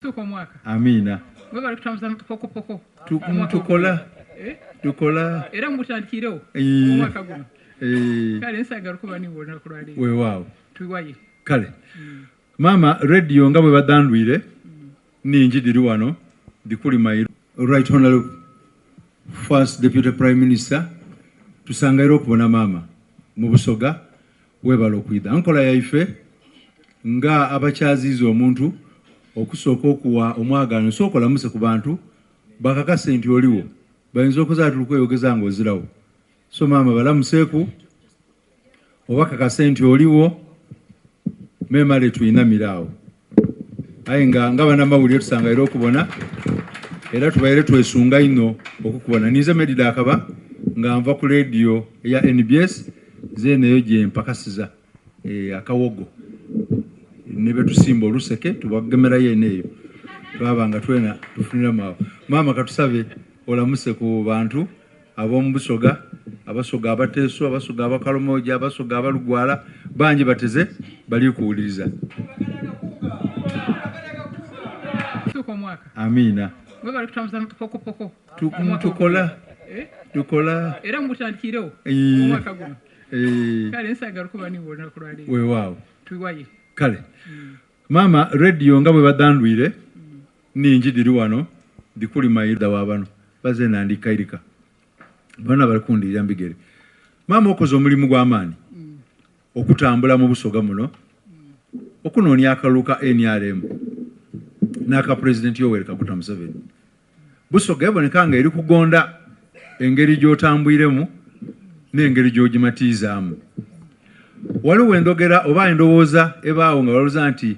Tuuka omwaka. Amiina. Mwebale kutambuza pokopoko. Tukola. Eh? Tukola. Era mutandikirewo omwaka guno. Kale nsagala okuba niwe olunaku lwaleero. Weewaawo. Tuwaye. Kale. Maama, radio nga bwe badhandwire ningi dhiri wano dhikuli mailo. Right Honorable First Deputy Prime Minister, tusangaire okubona maama mu Busoga, webale okwidha. Nkola yaife nga abakyaziiza omuntu okusooka okuwa omwagaano, sooka olamuse ku bantu bakakase nti oliwo. Bayinza okuza tuli kweyogeza nga ozirawo. So maama balamuseeku obakakase nti oliwo, memale twinamire awo. Aye nga nga banamawulire tusangaire okubona era tubaire twesunga inho okukubona. Ninze Medi Dakaba nga nva ku leediyo eya NBS zeena eyo gye mpakasiza akawogo ni betusimba oluseke tubagemerayo eno eyo twaba nga twena tufuniramu awo. Maama katusabe olamuse ku bantu ab'omu Busoga, Abasoga Abateeso, Abasoga Abakalomoja, Abasoga Abalugwala, bangi bateze bali kuwuliriza. Tuuka omwaka. Amiina. Mwebale kutambuza pokopoko. Tukola. Tukola. Era mutandikirewo omwaka guno. Kale nsagala okuba niwe olunaku lwaleero. Weewaawo. Tuwaye. Kale. Maama, radio nga bwe badhandwire ningi dhiri wano dhikuli mailo wa bano baze nandikairika. Bana bali kundirira mbigere. Maama okoze omulimu gw'amaani okutambula mu Busoga muno okunoonia akalulu ka NRM n'aka Pulezidenti Yoweri Kaguta Museveni. Busoga eboneka nga eri kugonda engeri gy'otambwiremu n'engeri gy'ogimatiizaamu. Waliwo endhogera oba endowooza ebaawo nga balowooza nti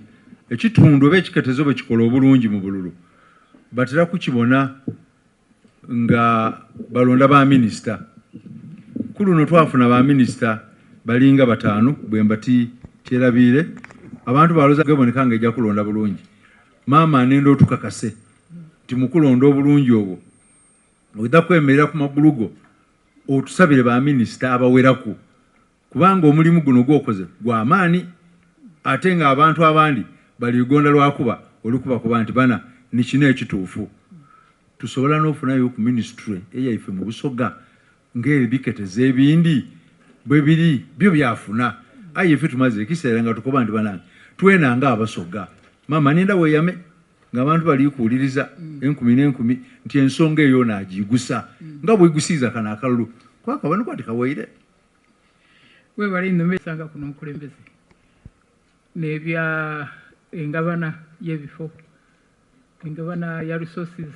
ekitundu oba ekiketezo bwe kikola obulungi mu bululu batera kukibona nga balonda ba minisita. Ku luno twafuna ba minisita balinga bataanu bwemba ti kyerabiire. Abantu balowooza eboneka nga ejja kulonda bulungi. Maama nenda otukakase nti mu kulonda obulungi obwo oidha kwemerera ku magulu go otusabire ba minisita abaweraku kubanga omulimu guno gwokoze gwa maani ate nga abantu abandi baligonda lwakuba oli kubakoba nti bana ni kino ekituufu. Tusobola n'ofunayo ku minisitule eyaife mu Busoga ng'ebiketezo ebindi bwe biri byo byafuna. Aye ife tumaze ekiseera nga tukoba nti banange twena nga Abasoga. Maama nenda weeyame ng'abantu bali kuwuliriza enkumi n'enkumi nti ensonga eyo onaagigusa nga bw'oigusiiza kano akalulu kuba kaboneka oti kawaire. Webale inho mesanga kuno omukulembeze n'ebya engabana y'ebifo, engabana ya resources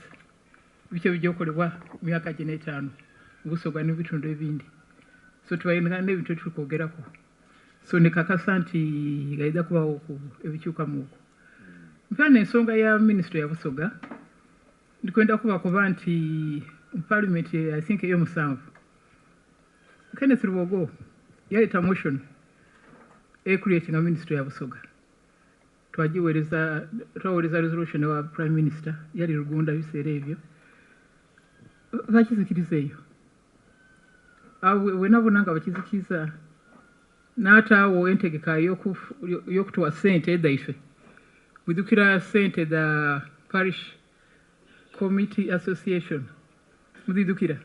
biki ebigya okolebwa mu myaka gino etaanu mu Busoga ni mu bitundu ebindi. So tubaire n'ebintu byetuli kwogeraku. So nikakasa nti ghaidha kubagho ebikyukamuuku. Mpano ensonga ya minisitule ya Busoga ndi kwenda kubakoba nti mu palimenti I think ey'omusanvu, Kenneth Lubogo yaleeta motion e creatinga minisitule ya Busoga. Twagiwereza, twawereza resolution ewa Prime Minister yali Rugunda ebiseera ebyo, bakizikiriza eyo. Agho bwenabona nga bakizikiiza, naataagho entegeka ey'okutuwa sente edhaife. Mwidhukira sente dha Parish Committee Association? Mudhidhukira?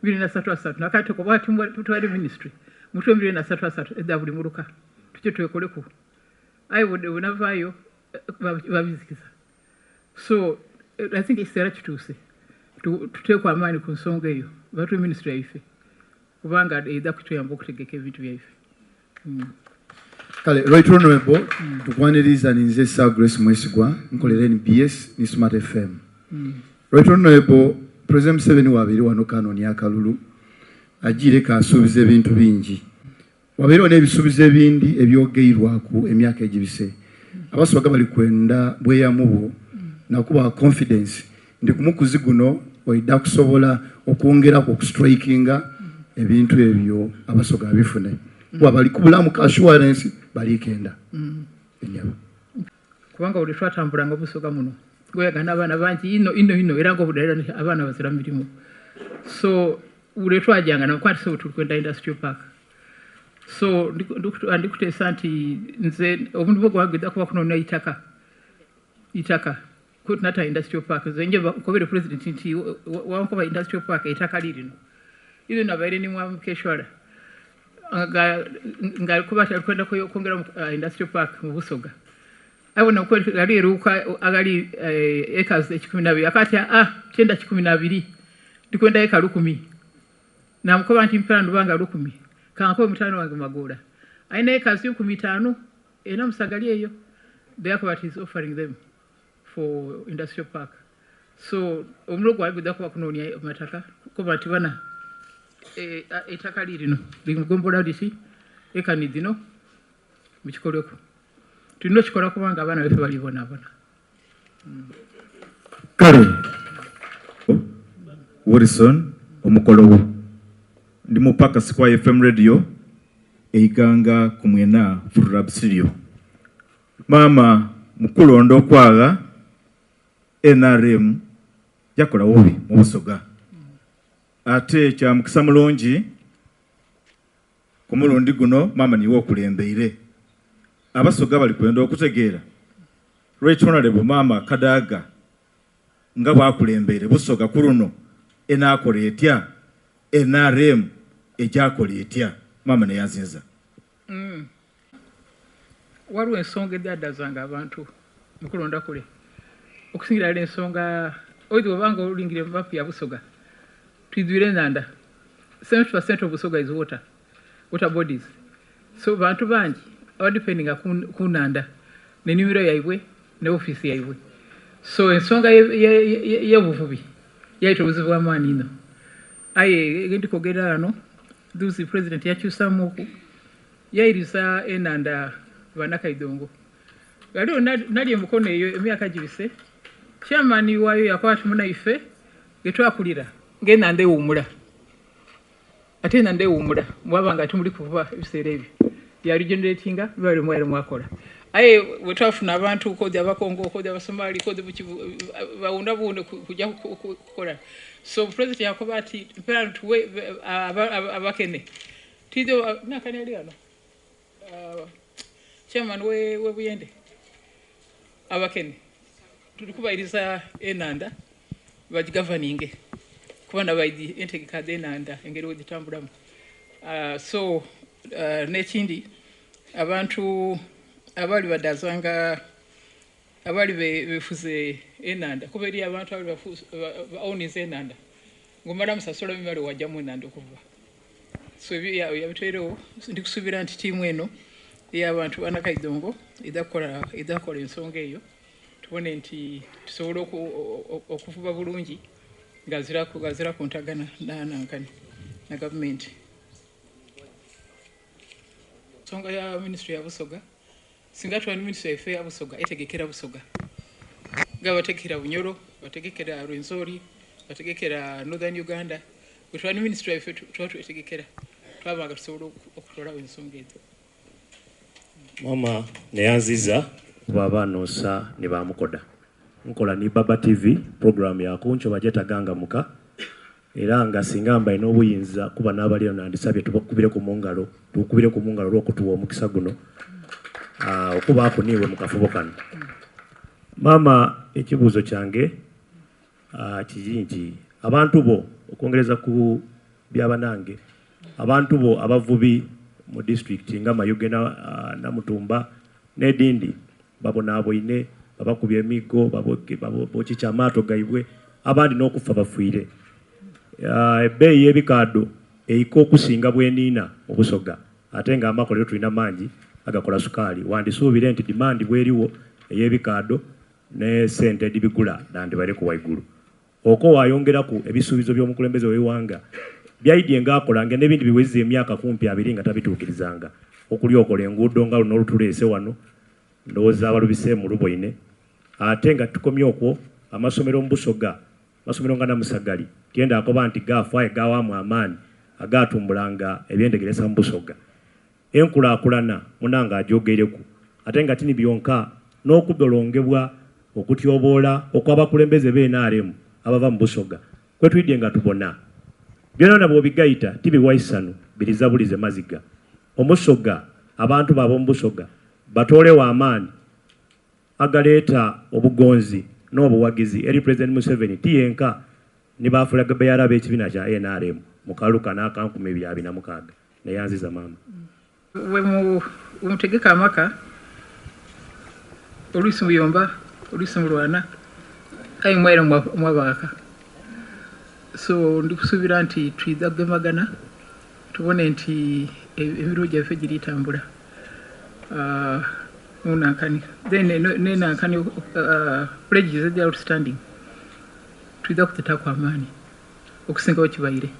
Milioni asatu asatu. Nakati tukoba ati tutwale ministry mutuwe milioni asatu asatu edha buli muluka tuje twekoleku. Aye bwenavaayo babizikiza. So I think ekiseera kituuse tuteeku amaani ku nsonga eyo batuwe ministry yaife kubanga eidha kutuyamba okutegeka ebintu byaife. Kale Right Honorable tukwaniriza ninze Sir Grace Mwesigwa nkolera NBS ni Smart FM. Right Honorable President Museveni wabeire wano kanonia akalulu ajiire kasuubiza ebintu bingi. Wabairewo n'ebisuubizo ebindi ebyogeirwaku emyaka egibise. Abasoga bali kwenda bweyamu bwo nakuba confidence ndi ku mukuzi guno oidha kusobola okwongeraku okustrikinga ebintu ebyo Abasoga babifune kuba bali kubulamu ka assurance bali kenda enyabo. Kubanga buli twatambulanga Busoga muno goyaga n'abaana bangi inho inho inho era nga obudde abaana bazira mirimo so buli twajanga nakwatisa obu tuli kwenda industrial park so ndi kuteesa nti nze omulimu gwange gwidha kuba kunoonia itaka itaka. Nata Industrial Park nze nje nkobere president nti wankoba Industrial Park eitaka lirino even nabaire ni mwami Keshwara nga nga kuba ati alikwenda kwongera mu Industrial Park mu Busoga aye bona ghali eruuka aghali acres ekikumi nabiri akati aa kyenda kikumi nabiri ndikwenda eka lukumi namukoba nti mpera ndubanga lukumi kankobe mutani wange Magoola alina acres nkumi itaanu Era musagali eyo therefore but he's offering them for industrial park so omuliro gwali gwidha kuba kunoonia mataka kuba nti bana eitaka lirino liri mugombola liti eka ni dhino mukikoleku tulina okikola kubanga abaana baife bali bonabona. Kale Wilson Omukolowo ndi mu Park Square FM Radio e Iganga ku mwena Fururabsiryo. Maama mu kulonda okwagha nrm yakola bubi mu Busoga ate kya mukisa mulungi ku mulundi guno maama niiwe okulembeire. Abasoga bali kwenda okutegeera Right Honourable Maama Kadaga nga bwakulembeire Busoga ku luno enaakola etya? Nrm eja kola etya? Maama neyanzinza. Waliwo ensonga edhadazanga abantu mu kulonda kule okusingira irala ensonga oidhi bwoba nga olingire mu mapu ya Busoga twidhwire enhandha 70 percent of Busoga is water, water bodies so bantu bangi abadipendinga ku nhandha n'enimiro yaibwe ne ofiisi yaibwe so ensonga y'obuvubi yaleeta obuzibu bwa maani inho aye ghe ndi kwogerera ghano dhuuzi Pulezidenti yakyusaamuuku yairiza enhandha Banakaidongo. Ghaligho nali e Mukono eyo emyaka gibise, chairman waayo yakoba ati munaife ghe twakulira ng'enhandha ewuumula. Ate enhandha ewuumula mwaba nga timuli kuvuba ebiseera ebyo, ya regeneratinga mwebale mwali mwakola. Aye bwe twafuna abantu kodi Abakongo, kodi Abasomali, kodi buki bawunda buwunde kuja kukola. So Pulezidenti yakoba ati mpera tuwe abakene. Tidhi nakani ali ghano? Chairman we Buyende abakene tuli kubairiza enhandha bagigavaninge kuba nabaidhi entegeka dh'enhandha engeri bwedhitambulamu. So n'ekindi abantu abaali badazanga abaali befuze enhandha kuba eriyo abantu abaali ba owninze enhandha nga omala musasula memale waja mu enhandha okuvuba. So ebyo yabitweiregho. Ndi kusuubira nti tiimu eno ey'abantu ba Nakaidongo eidha kukola ensonga eyo tubone nti tusobola okuvuba bulungi ghazira kuntagana nankani na gavumenti. Ensonga ya minisitule ya Busoga, singa tuba ni minisitule yaife eya Busoga etegekera Busoga nga bategekera Bunyoro, bategekera Rwenzori, bategekera Northern Uganda, bwetuba ni minisitule yaife tuba twetegekera twaba nga tusobola okutoolagho ensonga edho. Maama neyanziza. Baba Nosa ni ba Mukoda. Nkola ni Baba TV program ya kunkyo bagyeta Gangamuka era nga singa mbaire n'obuyinza kuba n'abali eno nandisabye tubakubireku mu ngalo tukubireku mu ngalo olw'okutuwa omukisa guno okubaaku niiwe mu kafubo kano. Maama ekibuuzo kyange Kiri nti abantu bo okwongereza ku bya banange, abantu bo abavubi mu disitulikiti nga Mayuge, Namutumba n'edhindi babonaboine, babakubye emiigo, bookikya amaato gaibwe abandi n'okufa bafiire. Ebbeeyi y'ebikaadho eika okusinga bw'eniina mu Busoga ate nga amakolero tulina mangi agakola sukaali. Wandisuubire nti dimandi bw'eriwo ey'ebikaadho Ne sente edhibigula dhandibaireku waigulu. Okwo waayongeraku ebisuubizo by'omukulembeze w'eighanga by'aidhye nga akola nga n'ebindi biweze emyaka kumpi abiri nga tabituukirizanga okuli okola enguudo nga luno olutuleese wano ndowooza abalubiseemu luboine ate nga tukomye okwo amasomero mu Busoga amasomero nga Namusagali tyenda akoba nti gaafa aye gaawaamu amaani agaatumbulanga eby'endhegeresa mu Busoga. Enkulaakulana munange agyogeireku ate nga ti ni byonka, n'okudholongebwa, okutyoboola okw'abakulembeze be nrm abava mu Busoga kwetwidhye nga tubona. Byonabyona bw'obigaita tibiwa isanhu, biriza bulize maziga. Omusoga, abantu be ab'omu Busoga batoolegho amaani agaleeta obugonzi. N'obuwagizi eri Pulezidenti Museveni ti yenka ni ba flag bearer ab'ekibiina kya nrm mu kalulu kano aka 2026. Neyanziza maama. Bwe mutegeka amaka, oluisi muyomba, oluisi mulwana, aye mwaira mwaba ghaka. So ndi kusuubira nti twidha kugemagana tubone nti emirimo gyaife giri tambula mu nankani. Then n'enankani pledges edhiri outstanding twidha kudhitaaku amaani okusinga bwekibaire.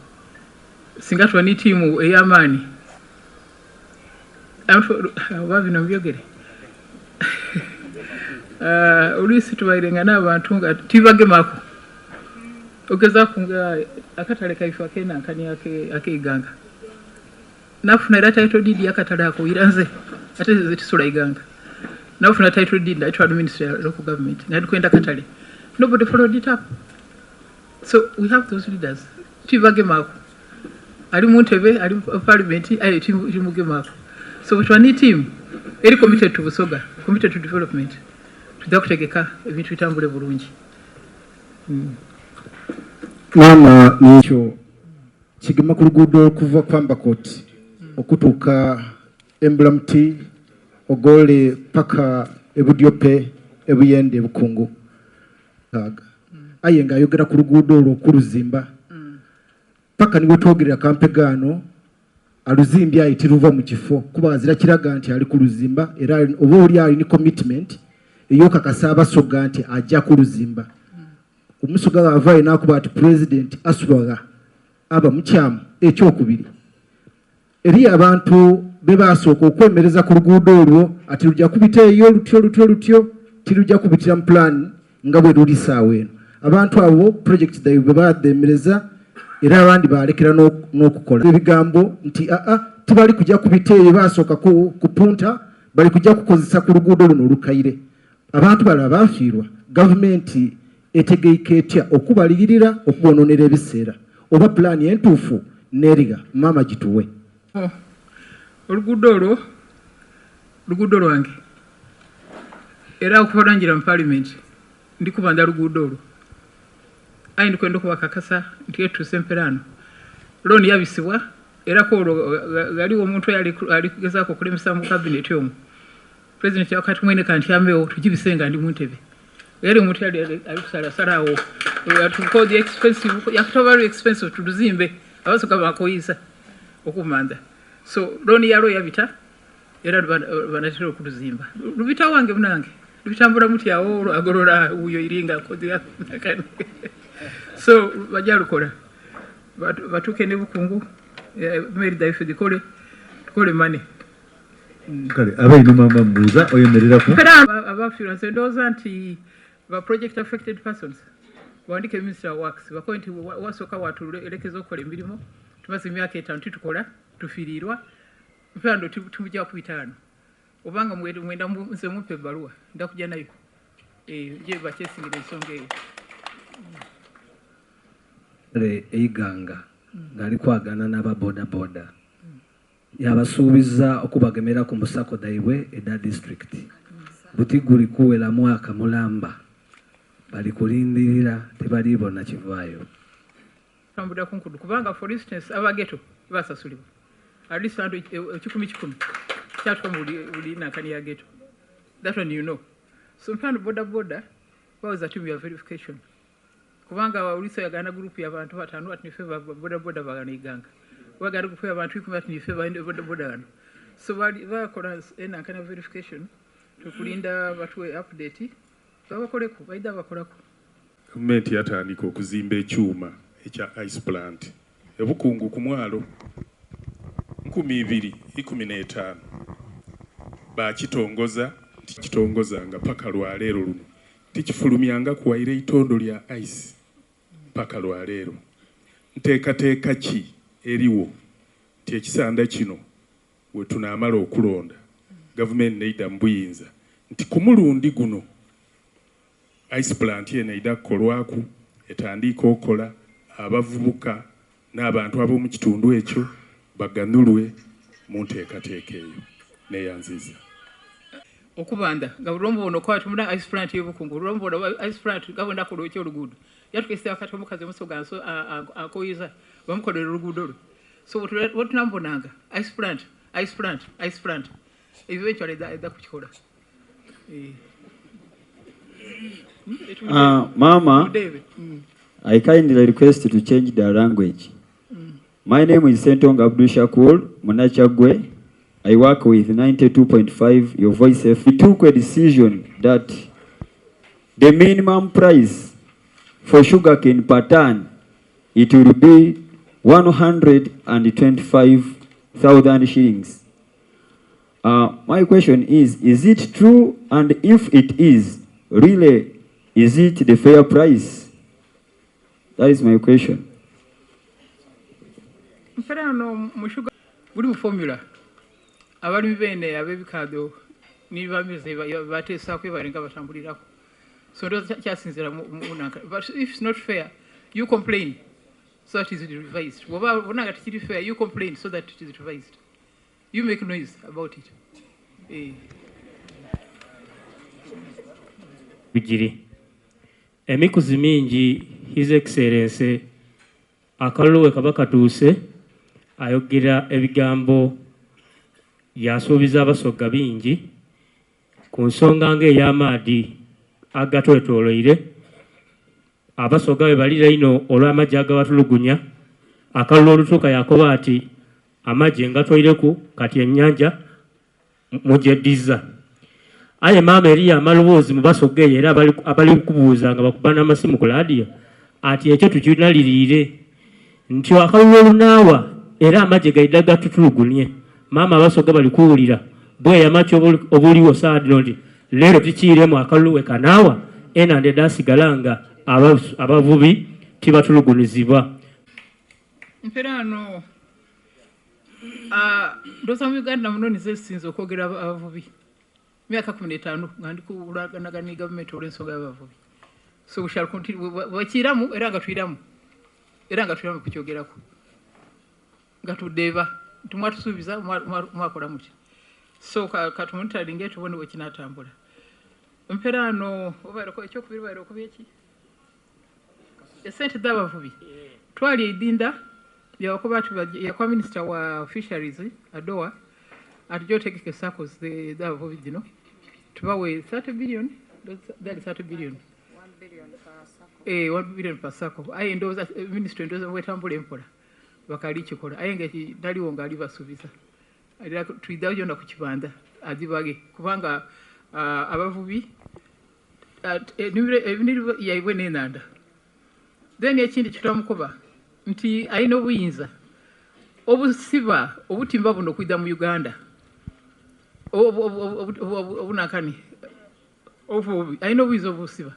Singa tuba ni tiimu ey'amaani, oba bino mbyogere? Oluisi tubairenga n'abantu nga tibagemaku. Ogezaaku nga akatale kaife ak'enankani ak'eighanga. Nafuna era title deed y'akatale ako ira nze ate nze tisula Iganga. Nafuna title deed naitwala mu ministry ya local government nali kwenda katale. Nobody followed it up. So we have those leaders tibagemaku. Ali mu ntebe, ali mu parliament aye timugemaku. So bwetuba ni team eri committed to Busoga, committed to development, twidha kutegeka ebintu bitambule bulungi. Maama nikyo kigema ku luguudo okuva Kwambakot okutuuka Embulamuti ogoole paka e Budyope e Buyende e Bukungu. Aye nga ayogera ku luguudo olwo okuluzimba paka ni wetwogerera kampegaano aluzimbye aye tiruva mu kifo kuba ghazira kiraga nti ali kuluzimba era oba oli ali ni commitment ey'okakasa Abasoga nti aja kuluzimba. Omusoga bw'avaayo n'akuba ati Pulezidenti aswagha aba mukyamu. Ekyokubiri, eriyo abantu be baasooka okwemereza ku luguudo olwo ati luja kubita eyo lutyo lutyo lutyo, tiruja kubitira mu pulaani nga bwe luli saawa eno. Abantu abo pulojekiti dhaibwe baadhemereza era abandi baalekera n'okukola. Ebigambo nti aa tibali kuja kubita eyo baasooka kupunta, bali kuja kukozesa ku luguudo luno olukaire. Abantu bale abaafiirwa, gavumenti etegeike etya okubaliyirira okuboononera ebiseera? Oba pulaani entuufu n'erigha? Maama gituwe. Oluguudo olwo luguudo lwange era okuva lwenjira mu palimenti ndi kubandha luguudo olwo. Aye ndi kwenda okubakakasa nti ghetutuuse mperaano looni yabisibwa era kwolwo ghaligho omuntu eyali kugezaaku okulemesa mu kabineti omwo. Pulezidenti wakati mwene kantyamegho tugibise nga ndi mu ntebe. Ghali omuntu yali ali kusalasala agho ati expensive yakuta very expensive tuluzimbe abasoga bakoyiza okumandha. So looni yalwo yabita era banatera okuluzimba. Lubita wange munange lubitambula muti awo lwagolola wuyo iringa so baja lukola batuuke ne Bukungu meri dhaife dhikole tukole mane. Kale ab'einhuma mba mbuuza oyemereraku. Abafiirwa nze ndowooza nti ba project affected persons bawandike Ministry of Works bakobe nti wasooka watulekeza okukola emirimo tumaze emyaka etaano titukola tufiiriirwa mpano tumugya ku bitaano oba nga mwenda nze mumpe ebbaluwa nda kuja nayo nje bakyesingira ensonga eyo. Eiganga ng'ali kwagaana n'aba bodaboda. Yaabasuubiza okubagemeraku mu sacco dhaibwe edha disitulikiti. Buti guli kuwera mwaka mulamba bali kulindirira tibaliibona kivaayo. Tambulira ku nkudu kubanga for instance aba ghetto basasulibwa at least antu ekikumi kikumi kyatuka mu buli nankani ya ghetto that one you know so mpano boda boda bawoza team ya verification kubanga oluisi oyagana group ya bantu batano ati nife ba boda boda bagano iganga wagana group ya bantu ikumi ati nife ba boda boda bano so bali bakola enankani ya verification tukulinda batuwe update babakoleku baida bakolaku. Gavumenti yatandika okuzimba ekyuma ekya ice plant e Bukungu ku mwalo 2015 baakitongoza nti kitongozanga paka lwaleero luno tikifulumyangaku waire eitondo lya ice paka lwaleero. Nteekateeka ki eriwo nti ekisanda kino wetunaamala okulonda gavumenti neida mu buyinza nti ku mulundi guno ice plant eno eidha kukolwaku etandiike okola abavubuka n'abantu ab'omu kitundu ekyo baganhulwe mu nteekateeka eyo. Neeyanziiza. Okubanda nga buli lwomubona okoba ati muna ice plant ye Bukungu, buli lwomubona ice plant gavumenti akola otya oluguudo. Yatuka ekiseera kati omukazi omusoga ankoyiza bamukolere oluguudo lwe. So bwetunamubonanga ice plant, ice plant, ice plant eventually aidha kukikola. Mama, I kindly request to change the language. My name is Sentongo Abdul Shakur Munachagwe. I work with 92.5 Your Voice F. We took a decision that the minimum price for sugarcane per ton, it will be 125,000 shillings. My question is it true? And if it is, really, is it the fair price? That is my question. Mperano mushuga buli mu formula abalimi bene ab'ebikaado nibamize bateesaako ebalenga batambulirako. So ndowooza kyasinziira mu nanka. But if it's not fair, you complain so that it is revised. Bw'oba obona nga tekiri fair, you complain so that it is revised. You make noise about it. Bugiri. Emikuzi mingi His Excellency akalulu we kaba katuuse ayogera ebigambo yasuubiza Abasoga bingi ku nsonga ng'ey'amaadhi agatwetooloire. Abasoga bwe balira ino olw'amagye agabatulugunya, akalulu olutuuka yakoba ati amagye ngatwaireku kati ennyanja mugyeddiza. Aye maama eriyo amaloboozi mu Basoga eyo era abali kubuuza nga bakuba n'amasimu ku laadiyo ati ekyo tukinaliriire nti akalulu olunaawa era amagye gaidha gatutulugunye. Maama Abasoga bali kuwulira bweyama ki obuliwo saawa dhino nti leero tukiiremu akalulu we kanaawa enhandha edhaasigala nga abavubi tibatulugunizibwa. Mperaano ndowooza mu Uganda muno nize nsinze okwogera abavubi. Myaka 15 nga ndi kulwanagana ni gavumenti olw'ensonga y'abavubi. So we shall continue. Bwekiiramu era nga twiramu. Era nga twiramu kukyogeraku. Nga tuddeeba nti mwatusuubiza mwakola muti. So katumonitoringe tubone bwe kinaatambula. Mperaano ekyokubiri obaire okubye ki? Esente dh'abavubi. Twali eidinda yakuba ati yakuba minisita wa fisheries Adoa ati otegeke SACCOs dh'abavubi dhino tubawe 30 billion, dhali 30 billion. 1 billion per SACCO. Aye ndowooza ministry ndowooza bwetambula empola bakali kikola. Aye nga naliwo nga ali basuubiza. Twidha yona ku kibanda adhibage kubanga abavubi ebintu yaibwe n'enhandha. Then ekindi kitwamukoba nti alina obuyinza obusiba obutimba buno okwidha mu Uganda. Obunankani obuvubi alina obuyinza obusiba.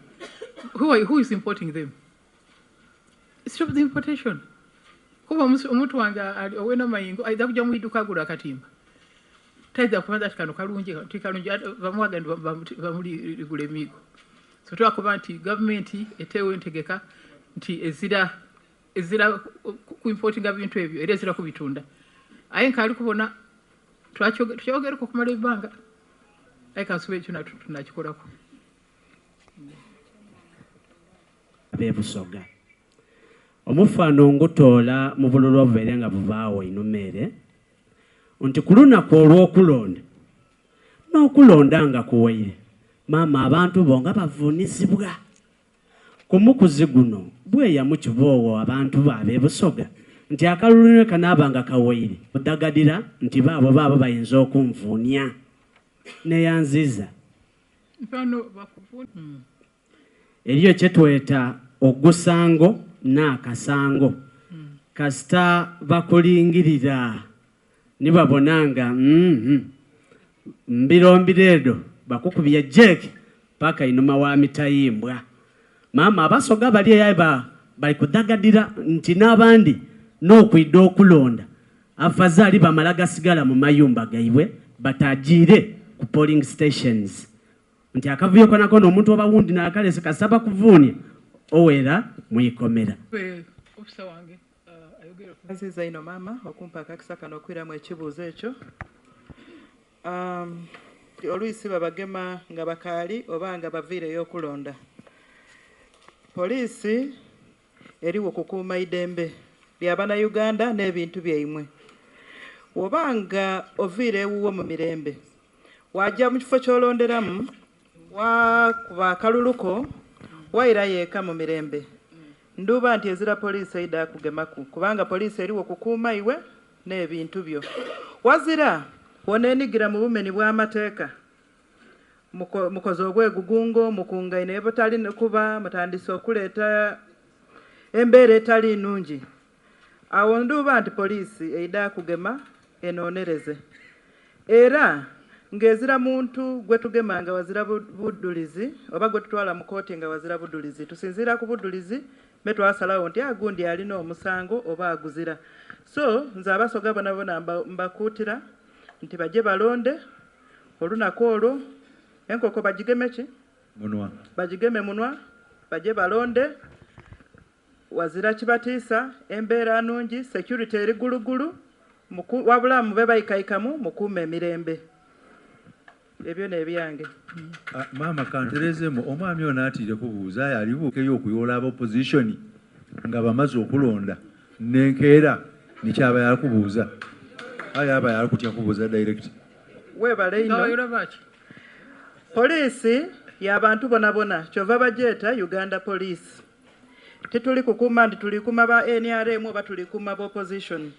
Who is importing them? Stop the importation. Kuba omuntu wange owena mayingo aidha kuja mu iduka agula akatimba. Taidha kuba ati kano kalungi ti kalungi bamuwaga bamuligula emiigo. So twakoba nti gavumenti eteewo entegeka nti ezira ku importinga bintu ebyo era ezira kubitunda. Aye nkaali kubona tukyogereko okumala ebbanga. Aye kansuube ekyo tunakikolako. Ab'e Busoga. Omufaano ngutoola mu bululu obubaire nga bubaawo einhuma ere nti ku lunaku olw'okulonda n'okulonda nga kuwaire maama abantu bo nga bavuunizibwa. Ku mukuzi guno bweyamu kiboowo abantu bo ab'e Busoga nti akalulu kanaaba nga kawaire odagadira nti baabo baabo bayinza okunvuunia neyanziza. Eriyo kyetweta ogusango n'akasango kasita bakulingirira nibabona nga mbirombiro edo bakukubye jeeki paka inhuma wa mitayimbwa. Maama Abasoga bali eyo bali kudagadira nti n'abandi n'okwidha okulonda afazaali bamala gasigala mu mayumba gaibwe batajiire ku polling stations. Nti akavuyo konakona omuntu oba wundi n'akalese kasaba kuvuunia owera mwikomera. Ofisa wange ayogera. Nziza ino maama okumpa akakisa kano okwiramu ekibuuzo ekyo. Oluisi babagema nga bakaali oba nga baviireyo okulonda. Poliisi eriwo kukuuma idembe lya bannayuganda n'ebintu byaimwe. Bw'oba nga oviire ewuwo mu mirembe, wajja mu kifo ky'olonderamu, wakuba akaluluko, wairayo eka mu mirembe. Nduuba nti ezira poliisi eidha kugemaku kubanga poliisi eriwo kukuuma iwe n'ebintu byo. Wazira bw'oneenigira mu bumenyi bw'amateeka, mukoze obwegugungo, mukungaine ebutali kuba, mutandise okuleeta embeera etali nnungi. Awo nduuba nti poliisi eidha kugema enoonereze. Era ng'ezira muntu gwe tugema nga wazira budulizi oba gwe tutwala mu kooti nga wazira budulizi. Tusinziira ku budulizi me twasalawo nti agundi alina omusango oba aguzira. So nze Abasoga bonabona mbakuutira nti bajje balonde olunaku olwo, enkoko bagigeme ki? Munwa. Bagigeme munwa, bajje balonde, wazira kibatiisa, embeera nnungi, security eri gulugulu, wabula mube baikaikamu mukuume emirembe. Ebyo n'ebyange. Maama kanterezemu omwami ono atiire kubuuza aye alibuukeyo okuyoola aba opposition nga bamaze okulonda n'enkeera nikyaba yakubuuza aye aba yakutya kubuuza direct. Weebale inho. Poliisi y'abantu bonabona kyova bagyeta Uganda Police. Tituli kukuuma nti tuli kuuma ba NRM oba tuli kuuma ba opposition.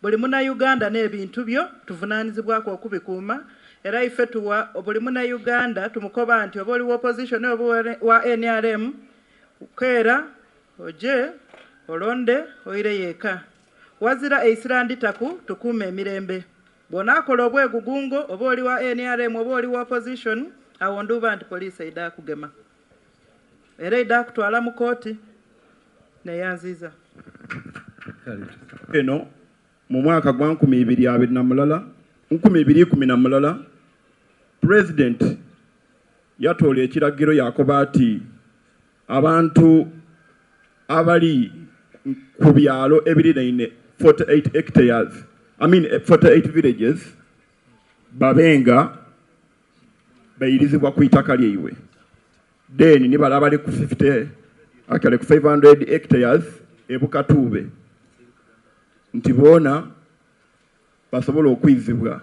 Buli munnayuganda n'ebintu byo tuvunaanyizibwako okubikuuma era ife tuwa buli munnayuganda tumukoba nti oba oli wa opposition oba wa NRM keera oje olonde oireyo eka. Wazira eisira nditaku tukuume emirembe. Bw'onaakola obwegugungo oba oli wa NRM oba oli wa opposition awo nduuba nti poliisi eidha kugema. Era eidha kutwala mu kooti neyanziiza. Eno mu mwaka gwa 2021, 2011, Pulezidenti yatoola ekiragiro yakoba ati abantu abali ku byalo ebiriraine 48 hectares, I mean 48 villages, babenga bairizibwa ku itaka lyaibwe. Then ni bale abali ku 50, actually ku 500 hectares e Bukatuube nti boona basobola okwizibwa.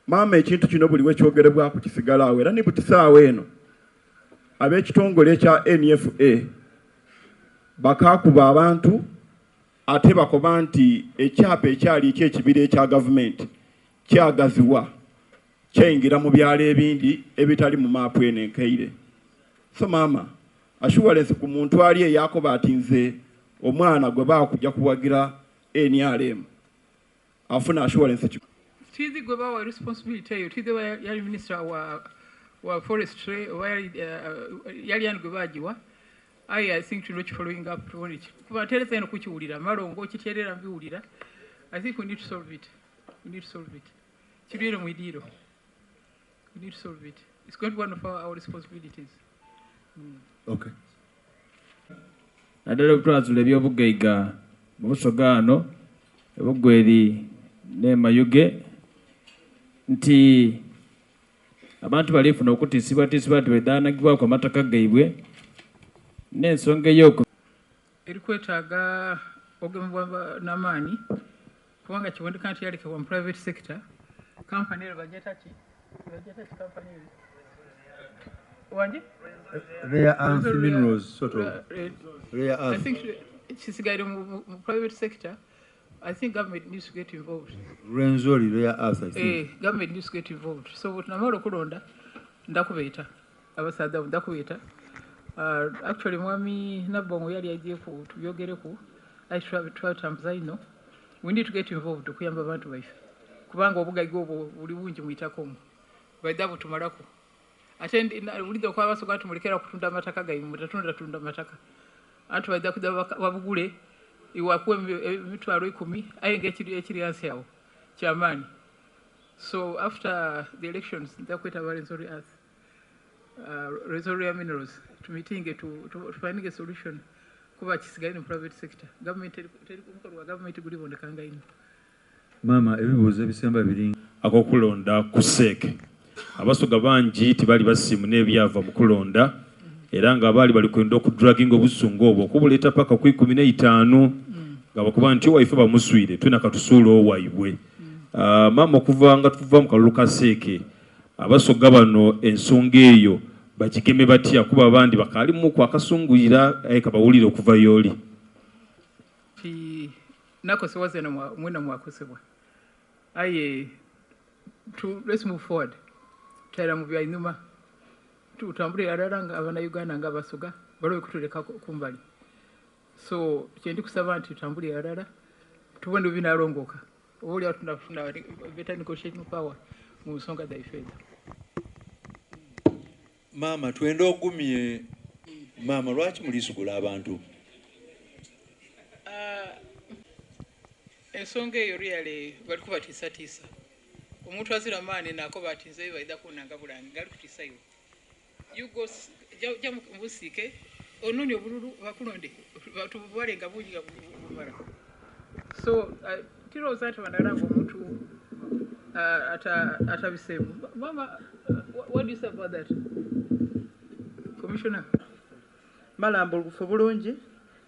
Maama ekintu kino buli wekyogerebwaku kisigala awo era ni buti saawa eno ab'ekitongole ekya NFA bakaakuba abantu ate bakoba nti ekyapa ekyali eky'ekibira ekya gavumenti kyagaziwa kyaingira mu byalo ebindi ebitali mu maapu eno enkaire. So maama assurance ku muntu ali eyakoba ati nze omwana gwe baakuja kuwagira NRM afuna assurance ki? Tizi gwe bawa responsibility eyo, tizi oba yali minister wa forestry oba yali ani gwe bagiwa. Aye I think tulina okifollowing up tubone ki kuba ntereza eno kukiwulira malongo okiterera mbiwulira. I think we need to solve it. We need to solve it. Kiri eno mu idiiro. We need to solve it. It's going to be one of our responsibilities. Okay. Naddala obutwazula ebyobugaiga mu Busoga ghano e Bugweri n'e Mayuge nti abantu balifuna okutiisibwatiisibwa nti baidhanagibwaku amataka gaibwe n'ensonga ey'oku Erikwetaaga ogemebwa n'amaani kubanga kiboneka nti yalekebwa mu private sector. Kampani eyo bagyeta ki? Bagyeta ki kampani eyo? Wangi? Rare earth minerals, sort of. Rare I earth. think kisigaire mu private sector. I think government needs to get involved. Rwenzori rare earth, I think. Government needs to get involved. So bwetunamala okulonda ndakubeeta abasaadha ndakubeeta. Actually mwami Nabongo yali agiye ku tubyogereku aye twatambuza ino. We need to get involved okuyamba abantu baife kubanga obugaiga obwo buli bungi mu itaka omwo baidha butumalaku. Ate bulidde okuba abasoga nti mulekera kutunda amataka gaimwe, mutatunda tunda mataka. Anti baidha kudda babugule iwe akuwe emitwalo 10 aye nga ekiri hansi awo kyamaanyi. So after the elections nja kweta aba Rwenzori Earth, Rwenzori Rare Minerals tumitinge tu finding a solution kuba kisigaire mu private sector. Government teri omukono gwa government gulibonekanga ino. Maama ebibuuzo ebisemba biri ak'okulonda ku CEC. Abasoga bangi tibali basiimu n'ebyava mu kulonda era nga abaali bali kwenda okudraginga obusungu obwo okubuleeta paka ku 15 nga bakuba nti owaife bamuswire twena katusuule owaibwe. Maama okuva nga tuva mu kalulu ka seeke Abasoga bano ensonga eyo bagigeme batya kuba abandi bakaalimuku akasunguyira aye kabawulire okuva y'oli. Ti nakosebwa zena mwena mwakosebwa aye tu let's move forward tutaira mu bya inhuma tutambule ghalala nga abanauganda nga abasoga balobe kutuleka kumbali so kyendi kusaba nti tutambule ghalala tubone bwebinalongoka. Oba oli agho tunafuna better negotiating power mu nsonga dhaife edho. Maama twenda ogumye. Maama lwaki mulisugula abantu? Ensonga eyo really bali kubatiisatiisa. Omuntu azira maani nakoba ati nze baidha kunanga bulange nga ali kutiisa iwe. You go ja musiike ononie obululu bakulonde tububale nga bungi nga bumala. So tirowooza nti banalanga omuntu atabiseemu. Mama what do you say about that? Commissioner. Malambulukufu bulungi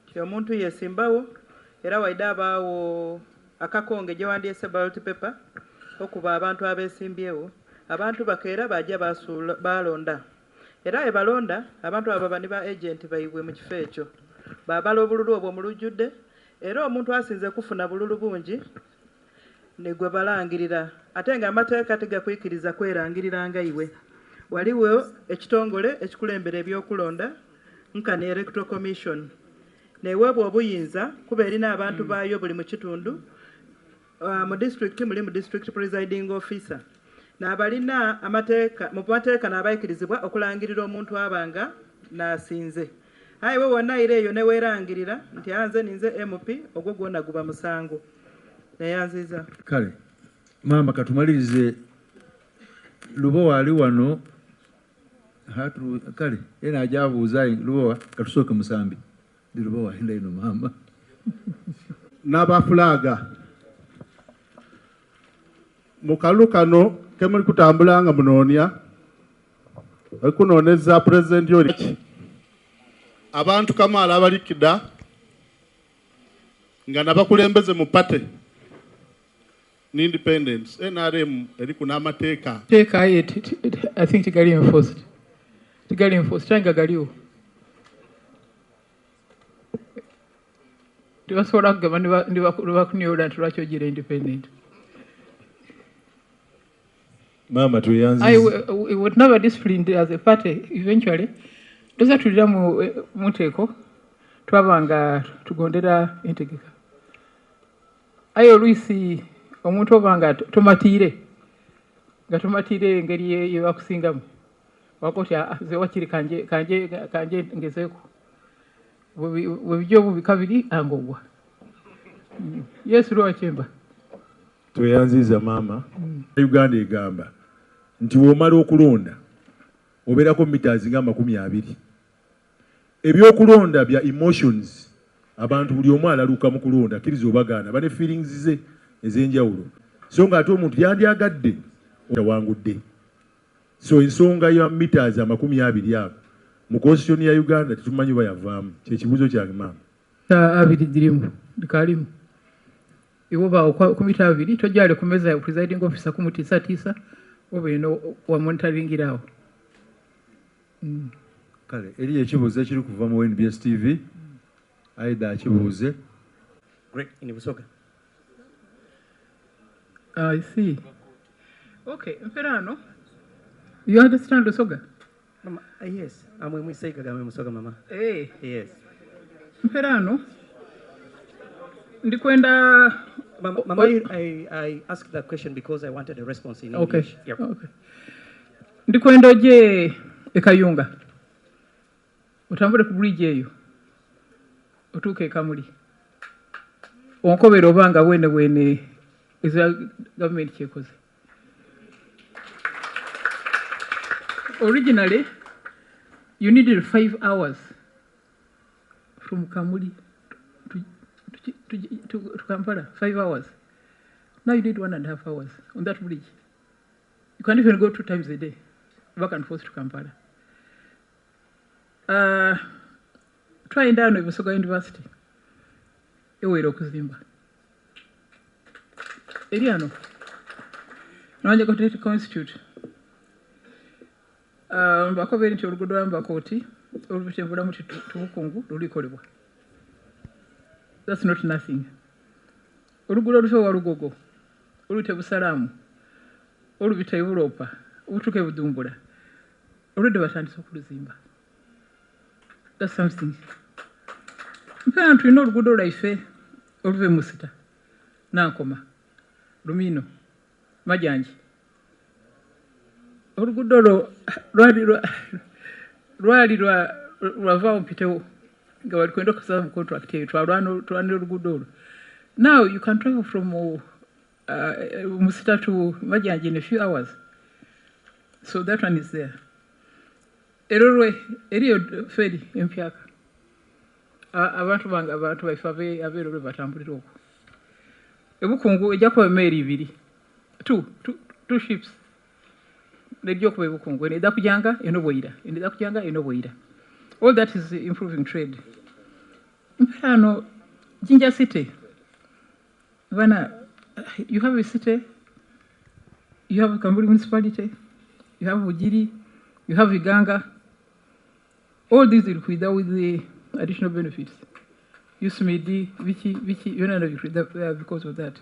nti omuntu yesimbawo era waidha abaagho akakonge gyewandyese ballot paper okuba abantu abesimbyewo. Abantu bakeera baaja baalonda. Era aye balonda, abantu abo baba ni ba agenti baibwe mu kifo ekyo. Baabala obululu obwo mu lujjudde, era omuntu asinze kufuna bululu bungi ni gwe balangirira. Ate nga amateeka tigakwikiriza kwerangirira nga iwe. Ghaligho ekitongole ekikulembera eby'okulonda nkani Electoral Commission. N'eweebwa obuyinza kuba erina abantu baayo buli mu kitundu. Mu disitulikiti mulimu District Presiding Officer n'abalina amateeka mu mateeka n'abaikirizibwa okulangirira omuntu aba nga n'asinze. Aye we wonaira eyo newerangirira nti anze ninze MP ogwo gwona guba musango. Neyanziza. Kale maama katumalirize Lubowa ali wano kale yena aja abuuza aye Lubowa katusooke Musambi. Ndi Lubowa ayenda inho maama. N'aba fulaaga. Mu kalulu kano ke muli kutambula nga munoonia, bali kunooneza Pulezidenti oli. Abantu kamaala abali kida nga nabakulembeze mu pate ni independents. Nrm eriku n'amateeka. Teeka aye I think tigali enforced. Tigali enforced aye nga galigho. Tibasobola kugema ni bakuniola nti lwaki ojiire independent. Maama Aye tweyanziza. we tunaba disciplined as a party eventually ndoza tulira mu nteeko twaba nga tugondera entegeka. Aye olwisi omuntu oba nga tomatiire nga tomatiire engeri yebakusingamu wakoba oti aa nze wakiri kanje kanje kanje ngezeeku. Bwebija obubi kabiri nga ogwa. Yes Lwakemba. Tweyanziiza maama. Uganda egamba nti womala okulonda oberako meters nga 20. Ebyokulonda bya emotions abantu buli omu alaluka mu kulonda kiriza oba gaana aba ne feelings ze ezenjawulo so nga ate omuntu yandyagadde yawangudde so ensonga ya meters 20 ago mu constitution ya Uganda tetumanyi oba yavaamu kyekibuuzo kyange maama. Mita abiri dhirimu dhikaalimu. Iwe oba ku mita abiri toja ghale ku meeza ya presiding officer kumutiisatiisa oba eno wa monitoringira agho. Kale eriyo ekibuuzo ekiri kuva mu NBS TV, aidha akibuuze. Great in Busoga. I see. Okay, Mperano, you understand Lusoga? Mama, yes, amwe mwisaiga gamwe Musoga mama. Hey. Yes. Mperano, ndikwenda Mama, mama I asked that question because I wanted a response in Okay. English. Yep. Okay. Ndikwenda oje ekayunga otambule ku bridge eyo otuuke ekamuli onkobere oba nga bwene bwene eza gavumenti kyekoze. Originally you needed 5 hours from Kamuli to Kampala, 5 hours. Now you need 1.5 hours on that bridge. You can even go two times a day back and forth to Kampala. Twayenda wano e Busoga University eweire okuzimba eri ano Nawanjago Technical Institute. Mbakobere nti oluguudo lwa Mbakooti olubita e Bulamuti to Bukungu lulikolebwa. That's not nothing. Oluguudo oluva e Walugogo olubita e Busalaamu olubita e Bulopa obutuuka e Budhumbula olwedda batandise okuluzimba. That's something. Mpera tulina oluguudo lwaife oluva e Musita, Nankoma, Lumiino, Majanji. Oluguudo olwo lwali lwali lwavaawo mpitewo nga bali kwenda okusaza mu contract eyo twalwanira oluguudo olwo. Now you can travel from Musita to Majanji in a few hours. So that one is there. Erorwe eriyo ferry empyaka. Abantu bange abantu baife ab'Erorwe batambulira okwo. Ebukungu ejja kuba emeeri ibiri. Two ships. Nejja okuba ebukungu eno edha kujanga eno bweira eno edha kujanga eno bweira. All that is improving trade. Mpano Jinja City. Bana, you have a city, you have Kambuli municipality, you have Bugiri, you have Iganga. All these will with the additional benefits. USMID, Viki, Viki, you know, because of that.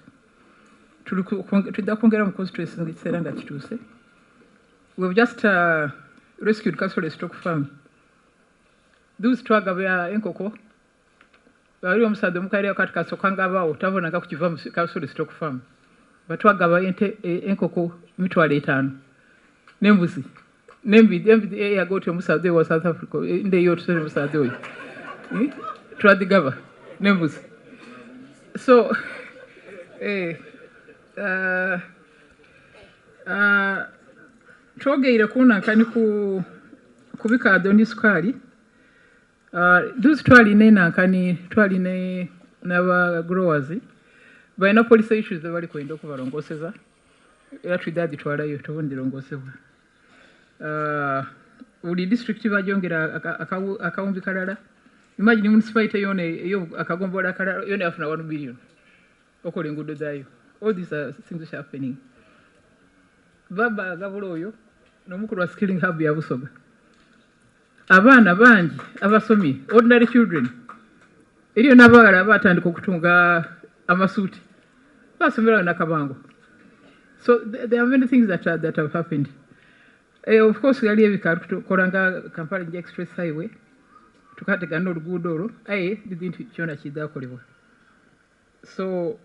Tulida kwongera mu constituency ekiseera nga kituuse. We've just rescued Kasole Stock Farm. Those twagaba enkoko waliwo omusaadha omukaire akati kasooka nga abaawo tabonanga ku kiva mu Kasole Stock Farm. Batwagaba ente enkoko 50,000 n'embuzi n'embidi embidi eyagoti omusaadha wa South Africa ndeyo tusere omusaadha oyo twadigaba n'embuzi. So twogeire kunankani ku kubikaado ni sukaali. Those twaline nankani twaline n'aba growers balina policy issues ze bali kwenda okubalongoseza era twidde agitwalayo tubundirongosebwa. Buli district bagyongera akawumbi kalala. Imagine municipality yona eyo akagombola kalala yona yafuna 1 billion okola enguudo zaayo. All these are things which are happening. Baba agabula oyo n'omukulu wa skilling hub ya Busoga. Abaana bangi abasomye, ordinary children, eriyo n'abawala abatandika okutunga amasuuti basomerawo Nakabango. So there are many things that have happened. Of course yali ebika tukola nga Kampala Jinja Express Highway tukategana oluguudo olwo aye bintu kyona kiddakolebwa. So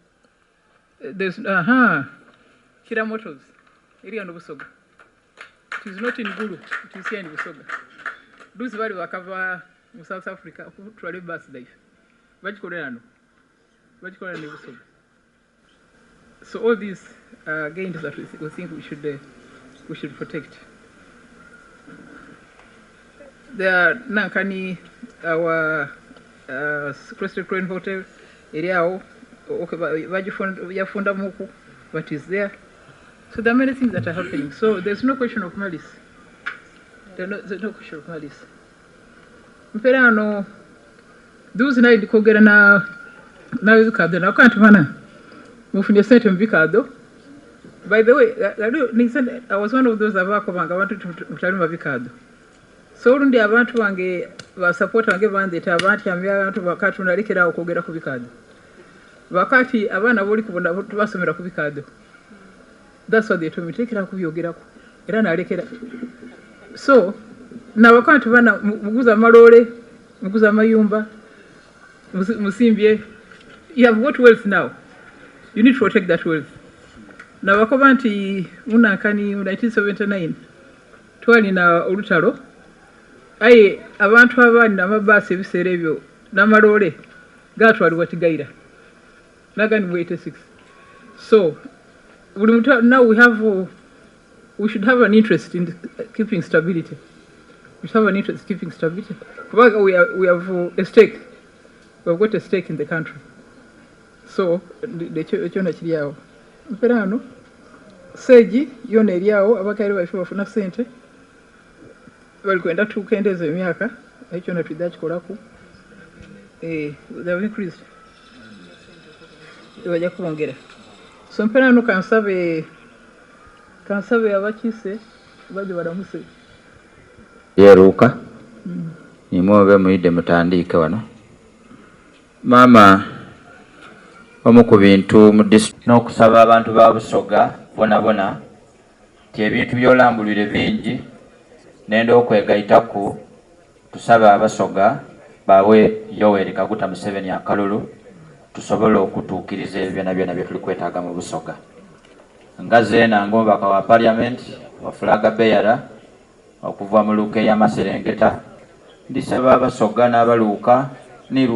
there's Kira Motors eri ano Busoga. It is not in Gulu, it is here in Busoga. Luzi bali bakava mu South Africa okutwala ebbaasi zaife bagikolera ano bagikolera ne Busoga. So all these gains that we think we should protect. There are nankani our Crested Crane Hotel eri awo okay, yafunda muku but is there. So there are many things that are happening. So there's no question of malice. There's no question of malice. Mpera ano those nayi ndikogera na bikado na kanti mana mufunye sente mu bikado. By the way, I was one of those abakobanga abantu mutalima bikado. So olundi abantu bange ba support bange bandeta abantu abantu bakatunda lekera okwogera ku bikado. Wakati abaana boli kubona basomera ku bikado. That's what they told me, tekera kubyogerako era nalekera. So nabakantu bana muguza amalole, muguza amayumba, musimbye. You have got wealth now. You need to protect that wealth. Nabakoba nti munankani mu 1979 twalina olutalo aye abantu abalina amabaasi ebiseera ebyo n'amaloole gatwalibwa Tigaira nagani mu 86. So buli muntu now we should have an interest in keeping stability. We should have an interest in keeping stability. Kubanga we have a stake. We have got a stake in the country. So ekyo nakiri awo. Mpera ano Seegi yona eri awo, abakaire baife bafuna sente, bali kwenda tukendeze emyaka, aye kyona twidha kikolaku. They have increased. Bajja kubongera. So mpera no kansabe abakiise baje balamuse. Yeruuka nimwe obe mwide mutandiike wano. Maama, omu ku bintu mu disitulikiti n'okusaba abantu ba Busoga bonabona nti ebintu by'olambulwire bingi nenda okwegaitaku tusabe Abasoga bawe Yoweri Kaguta Museveni akalulu tusobole okutuukiriza ebyo byona byona bye tuli kwetaaga mu Busoga. Nga zeena ng'omubaka wa parliament wa flag bearer okuva mu Luuka ey'amaserengeta ndisaba Abasoga n'Abaluuka ni.